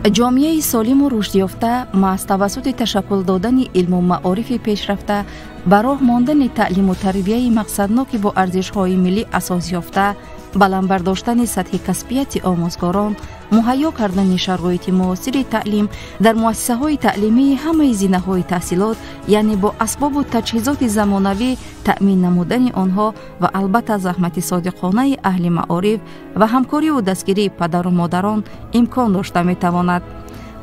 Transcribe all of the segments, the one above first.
Ҷомеаи солиму рушдёфта маҳз тавассути ташаккул додани илму маорифи пешрафта, ба роҳ мондани таълиму тарбияи мақсадноки бо арзишҳои миллӣ асос ёфта, баланд бардоштани сатҳи касбияти омӯзгорон, муҳайё кардани шароити муосири таълим дар муассисаҳои таълимии ҳамаи зинаҳои таҳсилот, яъне бо асбобу таҷҳизоти замонавӣ таъмин намудани онҳо ва албатта заҳмати содиқонаи аҳли маориф ва ҳамкориву дастгирии падару модарон имкон дошта метавонад.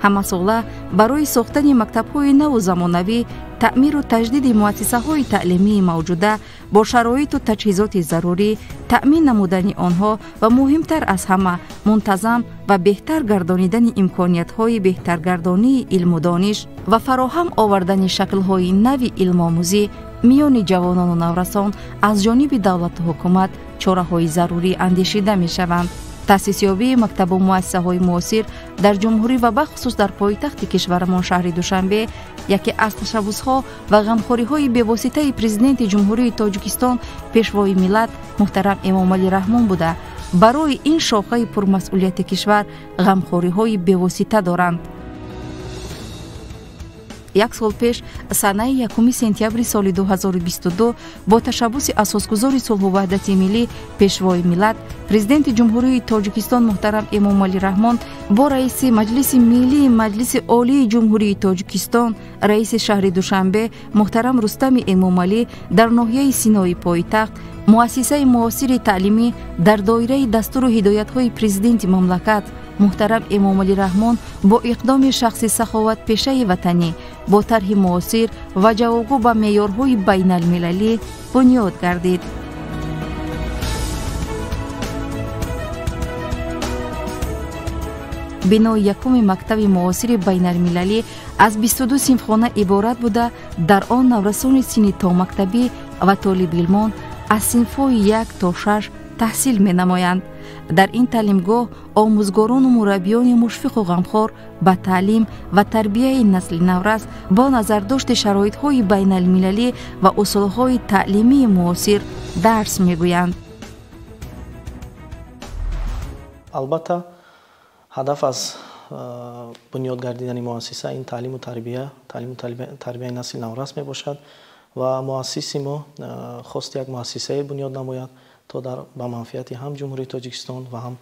Ҳамасола барои сохтани мактабҳои наву замонавӣ, таъмиру таҷдиди муассисаҳои таълимии мавҷуда бо шароиту таҷҳизоти зарурӣ, таъмин намудани онҳо ва муҳимтар аз ҳама мунтазам ва беҳтар гардонидани имкониятҳои беҳтаргардонии илму дониш ва фароҳам овардани шаклҳои нави илмомӯзӣ миёни ҷавонону наврасон аз ҷониби давлату ҳукумат чораҳои зарурӣ андешида мешаванд. Таъсисёбии мактабу муассисаҳои муосир дар ҷумҳурӣ ва бахусус дар пойтахти кишварамон шаҳри Душанбе яке аз ташаббусҳо ва ғамхориҳои бевоситаи Президенти Ҷумҳурии Тоҷикистон, Пешвои миллат муҳтарам Эмомалӣ Раҳмон буда, барои ин шохаи пурмасъулияти кишвар ғамхориҳои бевосита доранд. Як сол пеш, санаи 1 сентябри соли 2022, бо ташаббуси асосгузори сулҳу ваҳдати миллӣ, Пешвои миллат, Президенти Ҷумҳурии Тоҷикистон муҳтарам Эмомалӣ Раҳмон бо раиси Маҷлиси Миллии Маҷлиси Олии Ҷумҳурии Тоҷикистон, раиси шаҳри Душанбе муҳтарам Рустами Эмомалӣ дар ноҳияи Синои пойтахт муассисаи муосири таълимӣ дар доираи дастуру ҳидоятҳои Президенти мамлакат муҳтарам Эмомалӣ Раҳмон бо иқдоми шахси саховатпешаи ватанӣ бо тарҳи муосир ва ҷавобгӯ ба меъёрҳои байналмилалӣ бунёд гардид. Бинои якуми мактаби муосири байналмилалӣ аз 22 синфхона иборат буда, дар он наврасони синни томактабӣ ва толибилмон аз синфҳои 1 то 6 таҳсил менамоянд. Дар ин таълимгоҳ омӯзгорону мураббиёни мушфиқу ғамхор ба таълим ва тарбияи насли наврас бо назардошти шароитҳои байналмилалӣ ва усулҳои таълимии муосир дарс мегӯянд. Албатта, ҳадаф аз бунёд гардидани муассиса ин таълиму тарбия, таълиму тарбияи насли наврас мебошад ва муассиси мо хост як муассисае бунёд намояд, то дар ба манфиати ҳам Ҷумҳурии Тоҷикистон ва ҳам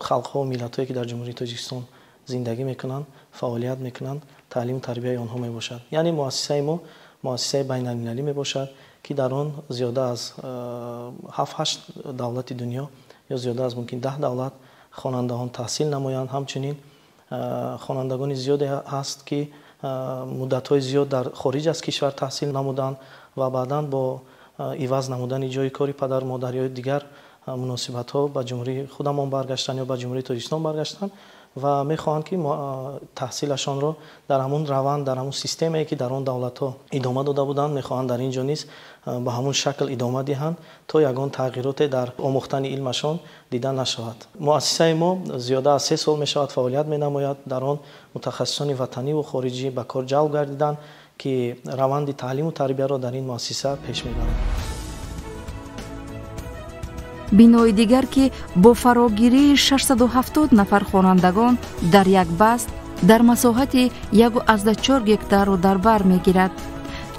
халқҳо миллатҳое, ки дар Ҷумҳурии Тоҷикистон зиндагӣ мекунанд, фаъолият мекунанд, таълиму тарбияи онҳо мебошад. Яъне муассисаи мо муассисаи байналмилалӣ мебошад, ки дар он зиёда аз 7-8 давлати дунё ё зиёда аз мумкин 10 давлат хонандаҳон таҳсил намоянд. Ҳамчунин хонандагони зиёде ҳаст, ки муддатҳои зиёд дар хориҷ аз кишвар таҳсил намуданд ва баъдан бо иваз намудани ҷои кори падару модар ё дигар муносибатҳо ба ҷумҳурии худамон баргаштанд ё ба Ҷумҳурии Тоҷикистон баргаштанд ва мехоҳанд, ки таҳсилашонро дар ҳамун раванд, дар ҳамун системае, ки дар он давлатҳо идома дода буданд, мехоҳанд дар ин ҷо низ ба ҳамун шакл идома диҳанд, то ягон тағйироте дар омӯхтани илмашон дида нашавад. Муассисаи мо зиёда аз 3 сол мешавад фаъолият менамояд. Дар он мутахассисони ватаниву хориҷӣ ба кор ҷалб гардиданд, ки раванди таълиму тарбияро дар ин муассиса пеш мебаранд. Бинои дигар, ки бо фарогирии 670 нафар хонандагон дар як баст дар масоҳати 1,4 гектарро дар бар мегирад.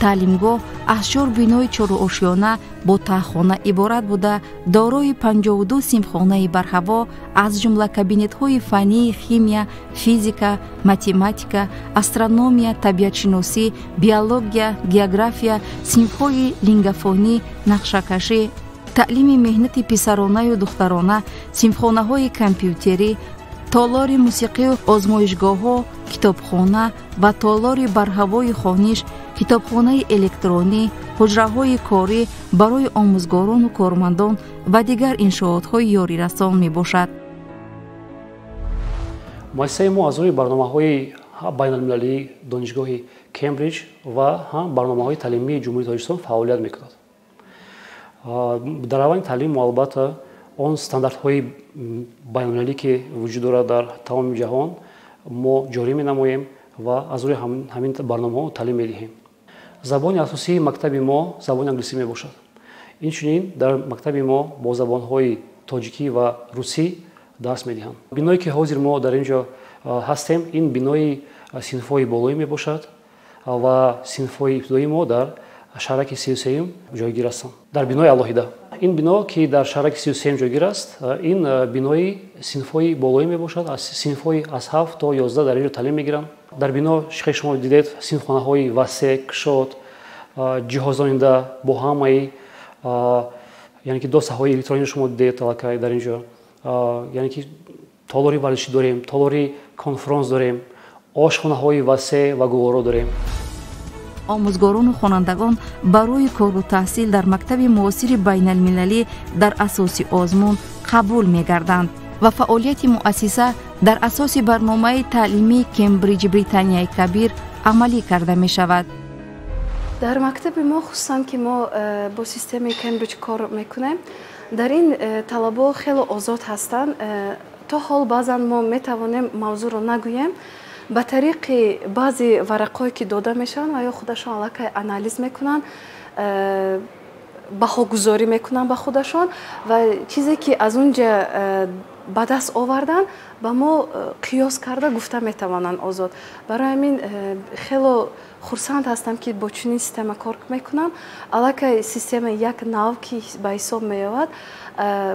Таълимгоҳ аз чор бинои чоруошёна бо таҳхона иборат буда, дорои 52 синфхонаи барҳаво, аз ҷумла кабинетҳои фаннии химия, физика, математика, астрономия, табиатшиносӣ, биология, география, синфҳои лингафонӣ, нақшакашӣ, таълими меҳнати писаронаю духтарона, синфхонаҳои компютерӣ, толори мусиқию озмоишгоҳҳо, китобхона ва толори барҳавои хониш, китобхонаи электронӣ, ҳуҷраҳои корӣ барои омӯзгорону кормандон ва дигар иншоотҳои ёрирасон мебошад. Муассисаи мо аз рӯи барномаҳои байналмилалии донишгоҳи Кембриҷ ва ҳам барномаҳои таълимии Ҷумҳурии Тоҷикистон фаъолият мекунад. Дар раванди таълим мо албатта он стандартҳои байналмилалӣ, ки вуҷуд дорад дар тамоми ҷаҳон, мо ҷорӣ менамоем ва аз рӯи ҳамин барномаҳо таълим медиҳем. Забони асосии мактаби мо забони англисӣ мебошад. Инчунин дар мактаби мо бо забонҳои тоҷикӣ ва русӣ дарс медиҳанд. Биное, ки ҳозир мо дар ин ҷо ҳастем, ин бинои синфҳои болоӣ мебошад ва синфҳои ибтидоии мо дар шаҳраки 33-юм ҷойгир ҳастанд, дар бинои алоҳида. Ин бино, ки дар шаҳраки 33-юм ҷойгир аст, ин бинои синфҳои болоӣ мебошад. Аз синфҳои аз 7 то 11 дар инҷо таълим мегиранд. Дар бино, чихел шумо дидед, синфхонаҳои васеъ, кушод, ҷиҳозонида бо ҳамаи, яъне ки досаҳои электронӣ шумо дидед аллакай дар инҷо, яъне ки толори варзишӣ дорем, толори конфронс дорем, ошхонаҳои васеъ ва гуворо дорем. Омӯзгорону хонандагон барои кору таҳсил дар мактаби муосири байналмилалӣ дар асоси озмун қабул мегарданд ва фаъолияти муассиса дар асоси барномаи таълимии Кембриҷи Британияи Кабир амалӣ карда мешавад. Дар мактаби мо, хусусан ки мо бо системаи Кембриҷ кор мекунем, дар ин талабо хеле озод ҳастанд. То ҳол баъзан мо метавонем мавзӯъро нагӯем, ба тариқи баъзе варақҳое ки дода мешаванд ва ё худашон аллакай анализ мекунанд, баҳогузорӣ мекунанд ба худашон ва чизе ки аз он ҷа ба даст овардан ба мо қиёс карда гуфта метавонанд озод. Барои ҳамин хело хурсанд ҳастам, ки бо чунин система кор мекунам. Аллакай системаи як нав ки ба ҳисоб меояд,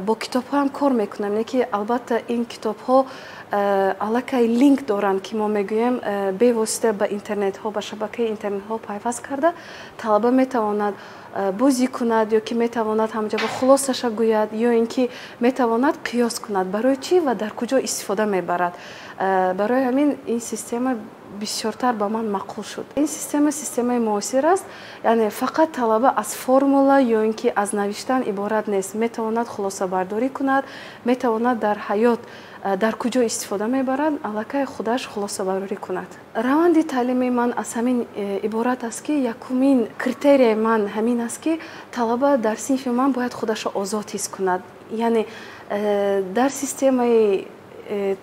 бо китобҳоам кор мекунам, не ки албатта ин китобҳо аллакай линк доранд, ки мо мегӯем бевосита ба интернетҳо, ба шабакаи интернетҳо пайваст карда талаба метавонад бозӣ кунад ё ки метавонад ҳамҷа ба хулосаша гӯяд, ё ин ки метавонад қиёс кунад барои чӣ ва дар куҷо истифода мебарад. Барои ҳамин ин система бисёртар ба ман маъқул шуд. Ин система системаи муосир аст, яъне фақат талаба аз формула ё ин ки аз навиштан иборат нест, метавонад хулосабардорӣ кунад, метавонад дар ҳаёт дар куҷо истифода мебарад аллакай худаш хулосабарорӣ кунад. Раванди таълимии ман аз ҳамин иборат аст, ки якумин критерияи ман ҳамин аст, ки талаба дар синфи ман бояд худашро озод ҳис кунад. Яъне дар системаи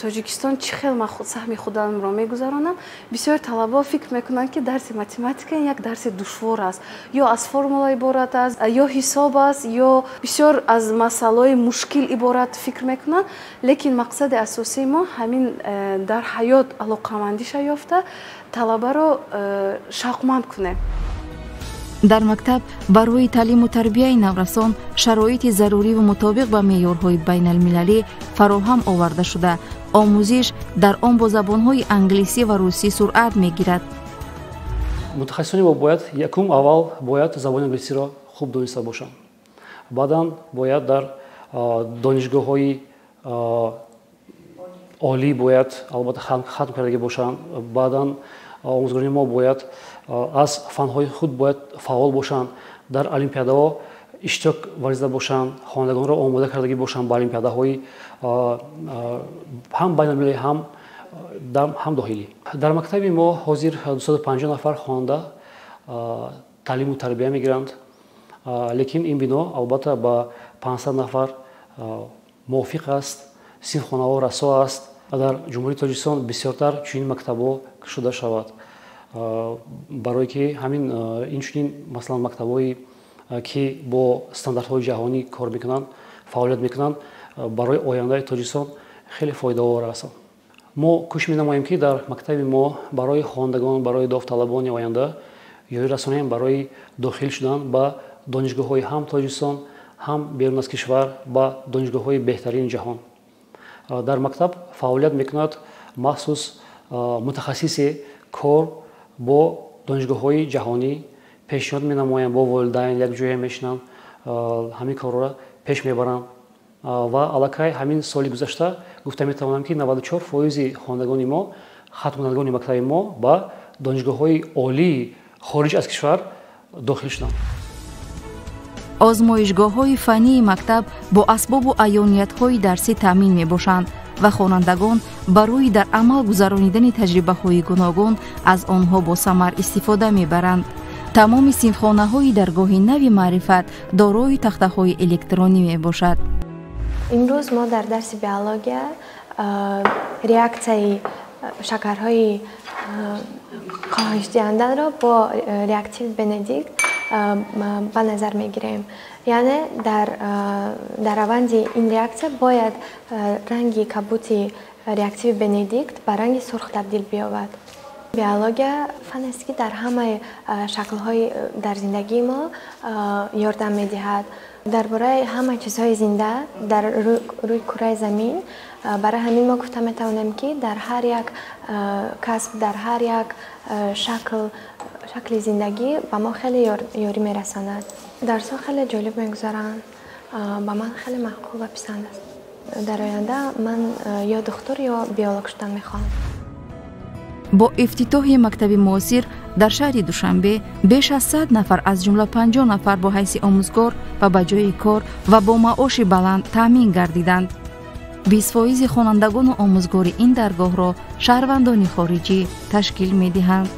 Тоҷикистон чӣ хел ман саҳми худамро мегузаронам, бисёр талабаҳо фикр мекунанд, ки дарси математика як дарси душвор аст, ё аз формула иборат аст, ё ҳисоб аст, ё бисёр аз масъалаҳои мушкил иборат фикр мекунанд. Лекин мақсади асосии мо ҳамин дар ҳаёт алоқамандиша ёфта талабаро шавқманд кунем. Дар мактаб барои таълиму тарбияи наврасон шароити заруриву мутобиқ ба меъёрҳои байналмилалӣ фароҳам оварда шуда, омӯзиш дар он бо забонҳои англисӣ ва русӣ суръат мегирад. Мутахассисони мо бояд якум аввал бояд забони англисиро хуб дониста бошанд, баъдан бояд дар донишгоҳҳои олӣ бояд албатта хатм кардагӣ бошанд, баъдан омӯзгорони мо бояд аз фанҳои худ бояд фаъол бошанд, дар олимпиадаҳо иштирок варзида бошанд, хонандагонро омода кардагӣ бошанд ба олимпиадаҳои ҳам байналмилалӣ, ҳам дохилӣ. Дар мактаби мо ҳозир 250 нафар хонанда таълиму тарбия мегиранд, лекин ин бино албатта ба 500 нафар мувофиқ аст, синфхонаҳо расо аст. Дар Ҷумҳурии Тоҷикистон бисёртар чунин мактабҳо кушода шавад, барое ки ҳамин инчунин масалан мактабҳое ки бо стандартҳои ҷаҳонӣ кор мекунанд, фаъолият мекунанд, барои ояндаи Тоҷикистон хеле фоидаовар ҳастанд. Мо кӯшиш менамоем, ки дар мактаби мо барои хонандагон, барои довталабони оянда ёрӣ расонем барои дохил шудан ба донишгоҳҳои ҳам Тоҷикистон, ҳам берун аз кишвар, ба донишгоҳҳои беҳтарини ҷаҳон. Дар мактаб фаъолият мекунад махсус мутахассиси кор бо донишгоҳҳои ҷаҳонӣ, пешниҳод менамоянд, бо волидайн якҷоя мешинанд, ҳамин корро пеш мебаранд ва аллакай ҳамин соли гузашта гуфта метавонам, ки 94% хонандагони мо, хатмкунандагони мактаби мо ба донишгоҳҳои олии хориҷ аз кишвар дохил шуданд. Озмоишгоҳҳои фаннии мактаб бо асбобу аёниятҳои дарсӣ таъмин мебошанд ва хонандагон барои дар амал гузаронидани таҷрибаҳои гуногун аз онҳо бо самар истифода мебаранд. Тамоми синфхонаҳои даргоҳи нави маърифат дорои тахтаҳои электронӣ мебошад. Имрӯз мо дар дарси биология реаксияи шакарҳои коҳишдиҳандаро бо реактиви Бенедикт ба назар мегирем. Яъне дар раванди ин реаксия бояд ранги кабути реактиви Бенедикт ба ранги сурх табдил биёбад. Биология фан аст, ки дар ҳамаи шаклҳои дар зиндагии мо ёрдам медиҳад. Дар бораи ҳамаи чизҳои зинда дар рӯи кураи замин, барои ҳамин мо гуфта метавонем, ки дар ҳар як касб, дар ҳар як шакли зиндагӣ ба мо хеле ёрӣ мерасонад. Дарсҳо хеле ҷолиб мегузаранд, ба ман хеле маъқул ва писанд аст. Дар оянда ман ё духтур, ё биолог шудан мехоҳам. Бо ифтитоҳи мактаби муосир дар шаҳри Душанбе беш аз 100 нафар, аз ҷумла 50 нафар бо ҳайси омӯзгор ва ба ҷои кор ва бо маоши баланд таъмин гардиданд. 20% хонандагону омӯзгори ин даргоҳро шаҳрвандони хориҷӣ ташкил медиҳанд.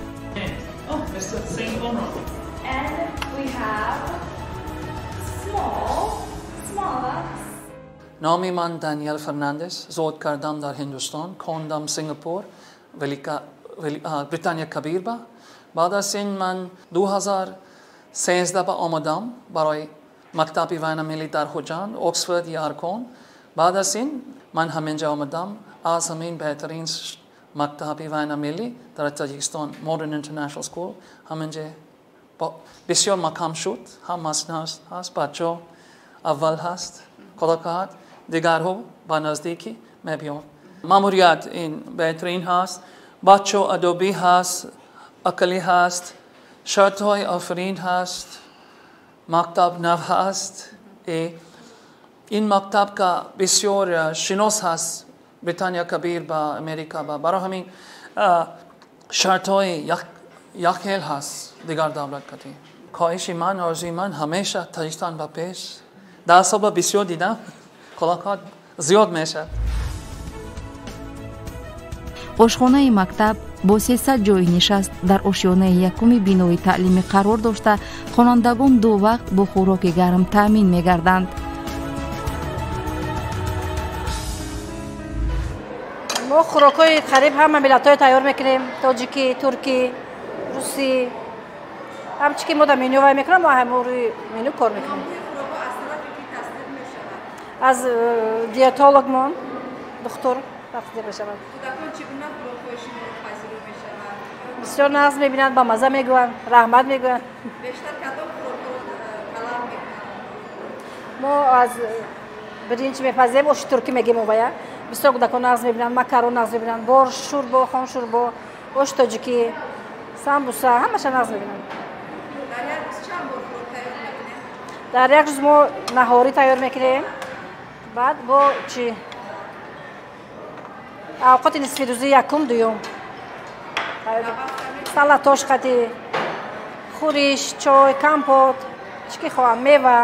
Номи ман Даниел Фернандес, зод кардам дар Ҳиндустон, хондам Сингапур, Британия Кабир ба. Баъд аз ин ман 2013 ба омадам барои мактаби байналмилалӣ дар Хуҷанд, Оксфорд Яркон. Баъд аз ин ман ҳаминҷа омадам, аз ҳамин беҳтарин мактаби байналмилалӣ дар Тоҷикистон, Modern International School, ҳаминҷа бисёр маҳкам шуд, ҳам ҳаст, бачаҳо аввал ҳаст, худо хоҳад, дигарҳо ба наздикӣ мебиёнд. Мамурият ин беҳтарин ҳаст, бачаҳо адобӣ ҳаст, ақлӣ ҳаст, шартҳои офарин ҳаст, мактаб нав ҳаст. Ин мактаб ка бисёр шинос ҳаст Британия Кабир ба Америка ба, барои ҳамин шартҳои якхел ҳаст дигар давлат кати. Хоҳиши ман, орзуи ман ҳамеша Тоҷикистон ба пеш. 10 сол бисёр дидам, худо хоҳад зиёд мешавад. Ошхонаи мактаб бо 300 ҷойи нишаст дар ошёнаи якуми бинои таълимӣ қарор дошта, хонандагон ду вақт бо хӯроки гарм таъмин мегарданд. Мо хӯрокҳои қариб ҳама миллатҳое тайёр мекунем: тоҷикӣ, туркӣ, русӣ. Ҳамчи ки мо дар меню вай мекунам, мо ҳама рӯи меню кор мекунем. Аз диетологмон духтур тасдиқ мешавад. Бисёр нағз мебинанд, ба маза мегӯянд, раҳмат мегӯянд. Мо аз биринҷ мепазем, оши туркӣ мегем овая. Бисёр кӯдакон нағз мебинанд, макарон нағз мебинанд, борш, шӯрбо, хоншӯрбо, оши тоҷикӣ, самбуса, ҳамаша нағз мебинанд. Дар як рӯз мо наҳорӣ тайёр мекунем, баъд бо чи авқоти нисфирӯзӣ якум, дуюм салатош қатӣ, хӯриш, чой, компот, чӣ ки хоҳам, мева.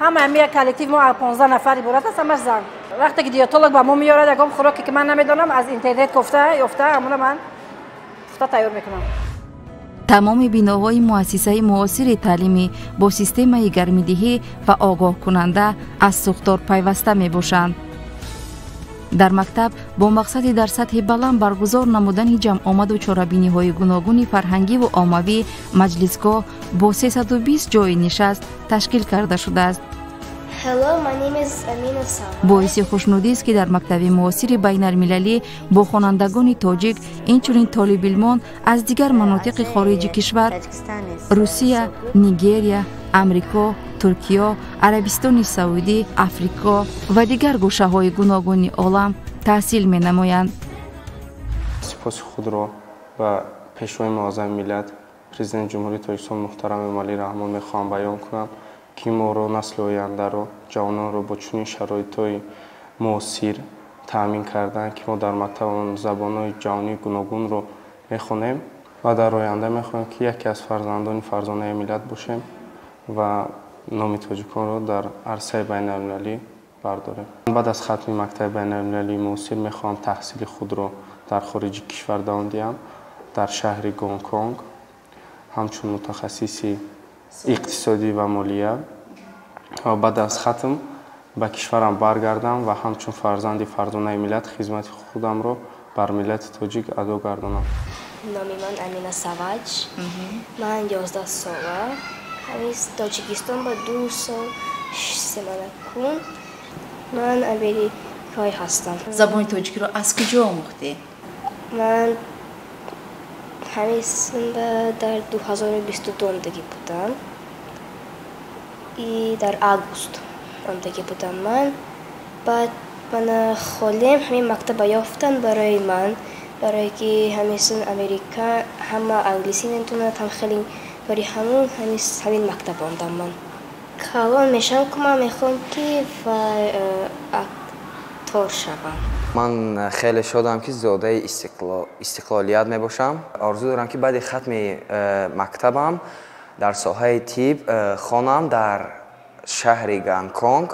Ҳама ҳами як коллектив мо 15 нафар иборат аст, ҳамаш зан. Вақте ки диетолог ба мо меорад ягон хӯроке ки ман намедонам, аз интернет кофта ёфта, ҳамона ман пухта тайёр мекунам. Тамоми биноҳои муассисаи муосири таълимӣ бо системаи гармидиҳӣ ва огоҳкунанда аз сӯхтор пайваста мебошанд. Дар мактаб бо мақсади дар сатҳи баланд баргузор намудани ҷамъомаду чорабиниҳои гуногуни фарҳангиву оммавӣ маҷлисгоҳ бо 320 ҷойи нишаст ташкил карда шудааст. Боиси хушнудист, ки дар мактаби муосири байналмилалӣ бо хонандагони тоҷик, инчунин толибилмон аз дигар манотиқи хориҷи кишвар: Русия, Нигерия, Амрико, Туркиё, Арабистони Саудӣ, Африко ва дигар гӯшаҳои гуногуни олам таҳсил менамоянд. Сипоси худро ба пешвои муаззами миллат, президенти Ҷумҳурии Тоҷикистон муҳтарам Эмомалӣ Раҳмон мехоҳам баён кунам, ки моро, насли ояндаро, ҷавононро бо чунин шароитҳои муосир таъмин карданд, ки мо дар мактаб забонҳои ҷаҳонии гуногунро мехонем ва дар оянда мехоҳем, ки яке аз фарзандони фарзонаи миллат бошем ва номи тоҷиконро дар арсаи байналмилалӣ бардорем. Баъд аз хатми мактаби байналмилалии муосир мехоҳам таҳсили худро дар хориҷи кишвар давом диҳам, дар шаҳри Гонконг ҳамчун мутахассиси иқтисодӣ ва молия, ва баъд аз хатм ба кишварам баргардам ва ҳамчун фарзанди фарзонаи миллат хизмати худамро бар миллати тоҷик адо гардонам. Номи ман Амина Саваҷ, ман 11 сола. Ҳамин Тоҷикистон ба 2 сол семанакун. Ман америкоӣ ҳастам. Забони тоҷикиро аз куҷо омӯхтӣ? Ман ҳамин дар 2022 омдагӣ будам. И дар август омдагӣ будам ман. Баъд мана холем ҳамин мактаба ёфтан барои ман, барое ки ҳамин Америка ҳама англисӣ метавонад, ҳам хеле барои ҳамун ҳамин мактаб омдам ман. Калон мешавам, ку ман мехоҳам ки актор шавам. Ман хеле шодам, ки зодаи истиқлолият мебошам. Орзу дорам, ки баъди хатми мактабам дар соҳаи тиб хонам дар шаҳри Гонконг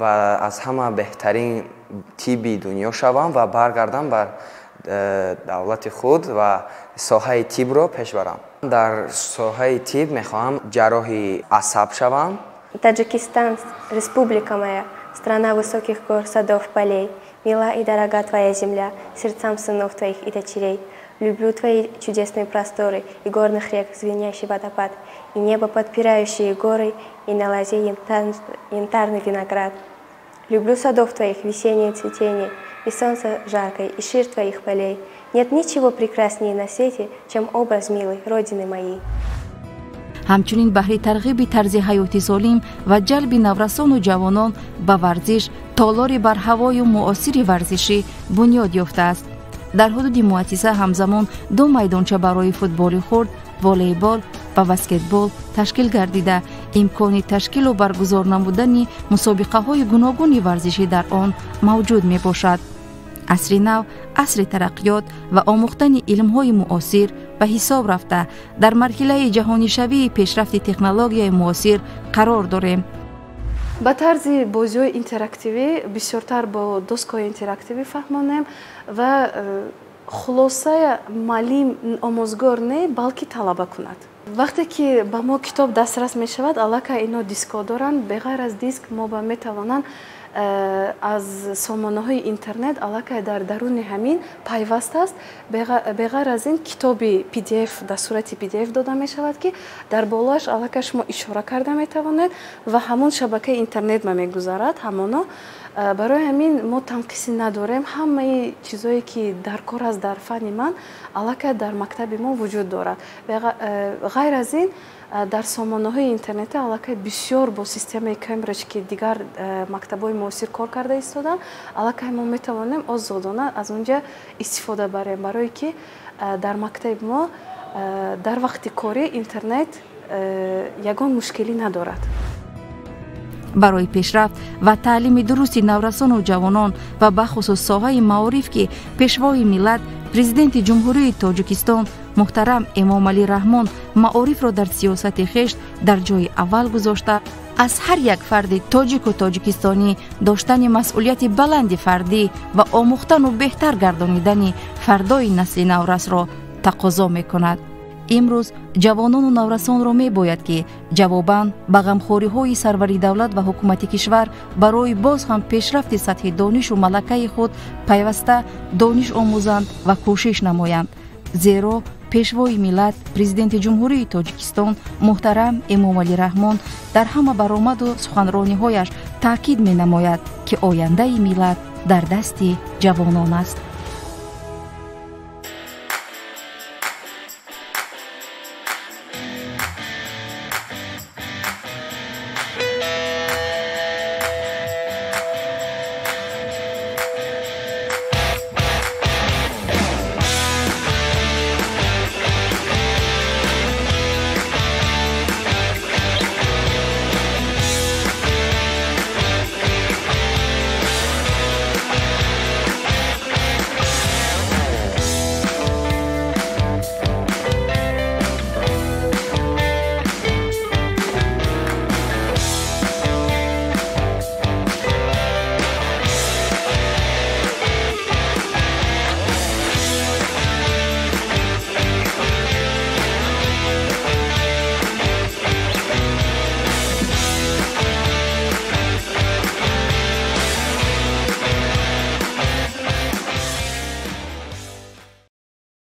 ва аз ҳама беҳтарин тиби дунё шавам ва баргардам бар давлати худ ва соҳаи тибро пеш барам. Дар соҳаи тиб мехоҳам ҷарроҳи асаб шавам. Таджикистан, республика моя, страна высоких гор, садов, полей. Мила и дорога твоя земля, сердцам сынов твоих и дочерей. Люблю твои чудесные просторы и горных рек звенящий водопад, и небо, подпирающие горы, и на лозе янтарный виноград. Люблю садов твоих весеннее цветение, и солнце жаркое, и ширь твоих полей. Нет ничего прекраснее на свете, чем образ милый родины моей. Ҳамчунин баҳри тарғиби тарзи ҳаёти солим ва ҷалби наврасону ҷавонон ба варзиш толори барҳавою муосири варзишӣ бунёд ёфтааст. Дар ҳудуди муассиса ҳамзамон 2 майдонча барои футболи хурд, волейбол ва баскетбол ташкил гардида, имкони ташкилу баргузор намудани мусобиқаҳои гуногуни варзишӣ дар он мавҷуд мебошад. Асри нав асри тараққиёт ва омӯхтани илмҳои муосир ба ҳисоб рафта, дар марҳилаи ҷаҳонишавии пешрафти технологияи муосир қарор дорем. Ба тарзи бозиҳои интерактивӣ бисёртар бо доскаҳои интерактивӣ фаҳмонем ва хулосаи муаллим омӯзгор не, балки талаба кунад. Вақте ки ба мо китоб дастрас мешавад, аллакай ино дискҳо доранд. Беғайр аз диск мо ба метавонанд аз сомонаҳои интернет аллакай дар даруни ҳамин пайваст аст. Беғайр аз ин китоби PDF дар сурати PDF дода мешавад, ки дар болоаш аллакай шумо ишора карда метавонед ва ҳамон шабакаи интернет ма мегузарад ҳамоно. Барои ҳамин мо танқисӣ надорем. Ҳамаи чизое ки дар кор аст дар фанни ман аллакай дар мактаби мо вуҷуд дорад. Ғайр аз ин дар сомонаҳои интернетӣ аллакай бисёр бо системаи Кембриҷ, ки дигар мактабҳои муосир кор карда истоданд, аллакай мо метавонем озодона аз онҷа истифода барем, барое ки дар мактаби мо дар вақти корӣ интернет ягон мушкилӣ надорад. Барои пешрафт ва таълими дурусти наврасону ҷавонон ва бахусус соҳаи маориф, ки пешвои миллат, президенти Ҷумҳурии Тоҷикистон муҳтарам Эмомалӣ Раҳмон маорифро дар сиёсати хеш дар ҷои аввал гузошта, аз ҳар як фарди тоҷику тоҷикистонӣ доштани масъулияти баланди фардӣ ва омӯхтану беҳтар гардонидани фардои насли наврасро тақозо мекунад. Имрӯз ҷавонону наврасонро мебояд, ки ҷавобан ба ғамхориҳои сарвари давлат ва ҳукумати кишвар барои боз ҳам пешрафти сатҳи донишу малакаи худ пайваста дониш омӯзанд ва кӯшиш намоянд. Зеро пешвои миллат, президенти Ҷумҳурии Тоҷикистон муҳтарам Эмомалӣ Раҳмон дар ҳама баромаду суханрониҳояш таъкид менамояд, ки ояндаи миллат дар дасти ҷавонон аст.